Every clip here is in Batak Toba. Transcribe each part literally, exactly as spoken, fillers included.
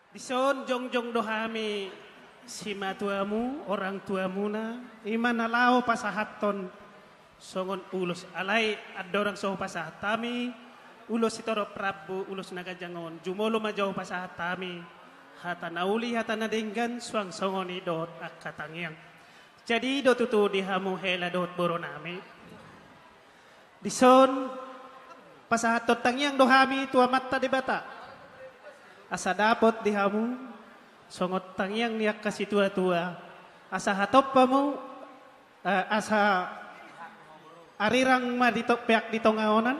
Dison jongjong do hami simatuamu, orang tuamuna, i ma na laho pasahathon songon ulos. Alai andorang so hupasahat hami ulos sitorop rambu, ulos na ganjang on, jumolo ma jo hupasahat hami hata na uli, hata na denggan, suang songon i dohot angka tangiang. Jadi i do tutu di hamu hela dohot boru nami. Dison pasahathon tangiang do hami tu Amanta Debata, asa dapot di hamu songon tangiang ni angka situatua, asa hatop hamu, eh, asa arirang ma di to-, peak di tonga onan.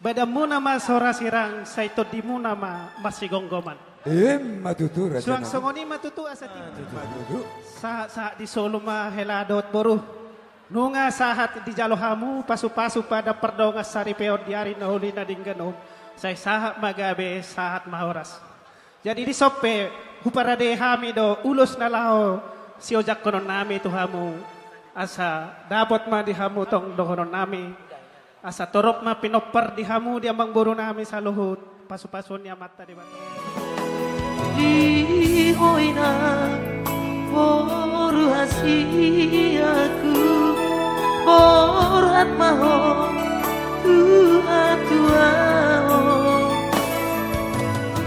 Badanmuna ma so ra sirang, sai tondimuna ma marsigomgoman. Emma tutu, raja nami. Suang songon i ma tutu asa ti. Emma tutu. Sahat, sahat di solu ma hela dohot boru. Nunga sahat dijalo hamu pasupasu padan pardongan saripeon di ari na uli na denggan on, sai sahat ma gabe, sahat ma horas. Jadi dison pe huparade hami do ulos na laho siojangkonon nami tu hamu, asa dapot ma di hamu tong dohonon nami, asa torop ma pinompar di hamu di amangboru nami saluhut, pasupasuon ni Amanta Debata. Di ho inang boru hasiaku, borhat ma ho tu hatuaon.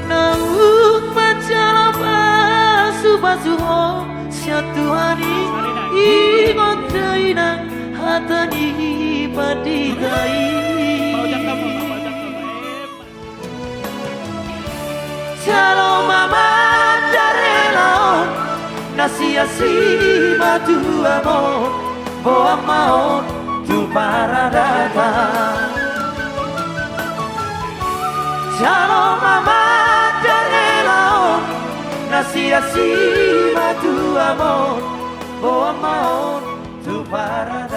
Naung manjalo pasupasu ho sian Tuhan i, ingot do inang hata ni pandita i. Jalo ma mandar helaon na sian simatuam on, boan ma on tu paradatan. Jalo ma mandar helaon na sian simatuam on, boan ma on tu paradatan.